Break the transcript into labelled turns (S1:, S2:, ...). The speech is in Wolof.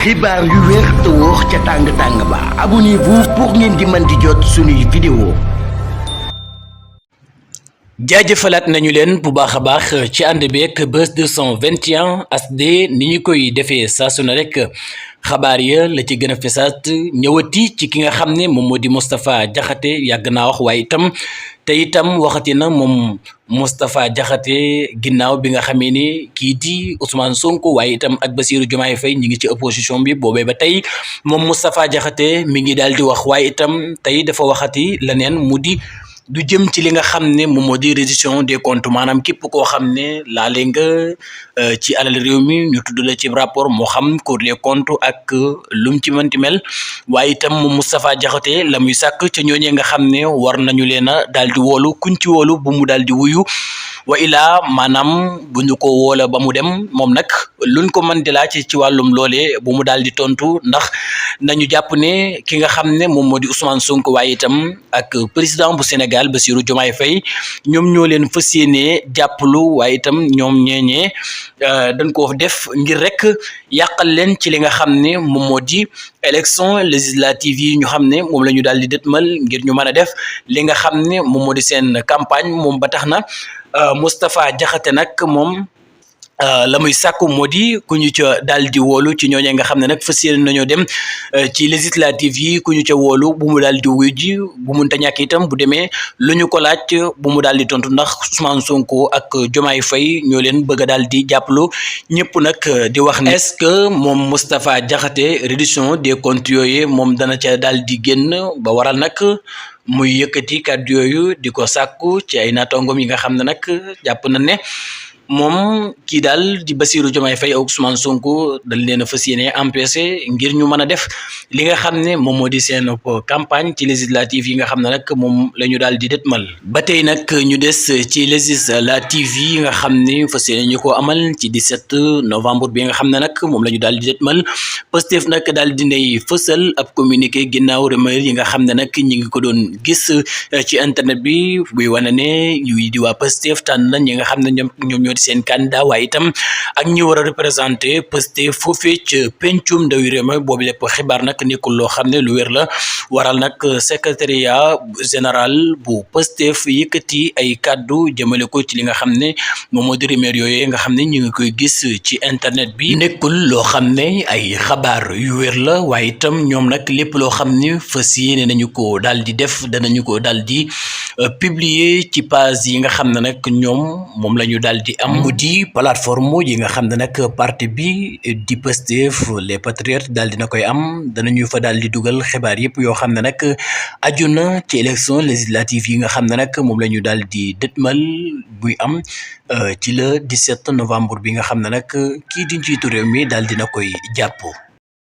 S1: xibaar yu wér te wóor ca tàng ba abonnez-vous pour ngeen di mën di jot suñuy vidéo.
S2: jaajëfalaat nañu leen bu baax a baax ci ànd beeg Buzz 221 HD ni ñu koy defee saa su ne rek xabaar ya la ci gën a fesaat ñëwati ci ki nga xam ne moom moo di Moustapha Diakhaté yàgg naa wax waaye itam te itam waxati na moom Moustapha Diakhaté ginnaaw bi nga xamee ni kii di Ousmane Sonko waaye itam ak Bassirou Diomaye Faye ñi ngi ci opposition bi boobee ba tey moom Moustapha Diakhaté mi ngi daal di wax waaye itam tey dafa waxati leneen mu di du jëm ci li nga xam ne moom moo di reddition des comptes maanaam képp koo xam ne laale nga ci alal réew mi ñu tudd la ci rapport moo xam Cour des comptes ak lum ci mënti mel waaye itam moom Moustapha Diakhaté la muy sàkk ca ñooñee nga xam ne war nañu leen a daal di woolu kuñ ci woolu bu mu daal di wuyu wa ilaa maanaam bu ñu ko woola ba mu dem moom nag luñ ko mën di laaj ci wàllum loolee bu mu daal di tontu ndax nañu jàpp ne ki nga xam ne moom moo di Ousmane Sonko waaye itam ak président bu Sénégal Bassirou Diomaye Faye ñoom ñoo leen fas yéenee jàppalu waaye itam ñoom ñeeñee dañ ko def ngir rek yàqal leen ci li nga xam ne moom moo di élection législative yi ñu xam ne moom la ñu daal di dëtmal ngir ñu mën a def li nga xam ne moom moo di seen campagne moom ba tax na Moustapha Diakhaté nag moom la muy sàkku moo di ku ñu ca daal di woolu ci ñooñee nga xam ne nag fas yéene nañoo dem ci législative yi ku ñu ca woolu bu mu daal di wuy ji bu munta ñàkk itam bu demee lu ñu ko laaj bu mu daal di tontu ndax Ousmane Sonko ak Diomaye Faye ñoo leen bëgg a daal di jàppalu ñëpp nag di wax ne est-ce que moom Moustapha Diakhaté reddition des comptes yooyu moom dana ca daal di génn ba waral nag muy yëkkati kàddu yooyu di ko sàkku ci ay naataangoom yi nga xam ne nag jàpp na ne moom kii daal di Bassirou Diomaye Faye ak Ousmane Sonko dañ leen a fas yéene empêché ngir ñu mën a def li nga xam ne moom moo di seen campagne ci législative yi nga xam ne nag moom la ñu daal di dëtmal ba tey nag ñu des ci législative yi nga xam ne fas yéene ñu ko amal ci 17 novembre bi nga xam ne nag moom la ñu daal di dëtmal Pastef nag daal di nay fësal ab communiqué ginnaaw rumeur yi nga xam ne nag ñi ngi ko doon gis ci internet bi buy wane ne ñuy di waa Pastef tànn ñi nga xam ne ñoom ñoo seen candidat waaye itam ak ñi war a représenté Pastef foofee ca pencum ndawi réew mi boobu lépp xibaar nag nekkul loo xam ne lu wér la waral nag secrétariat général bu Pastef yëkkati ay kàddu jëmale ko ci li nga xam ne moom moo di rumeur yooyu nga xam ne ñu ngi koy gis ci internet bi nekkul loo xam ne ay xabaar yu wér la waaye itam ñoom nag lépp loo xam ne fas yéene nañu ko daal di def danañu ko daal di publier ci page yi nga xam ne nag ñoom moom la ñu daal di am mu di plateforme yi nga xam ne nag parti bi di Pastef les patriotes daal dina koy am danañu fa daal di dugal xibaar yëpp yoo xam ne nag aju na ci élection législative yi nga xam ne nag moom la ñu daal di dëtmal buy am ci le 17 novembre bi nga xam ne nag kii di njiitu réew mi daal dina koy jàpp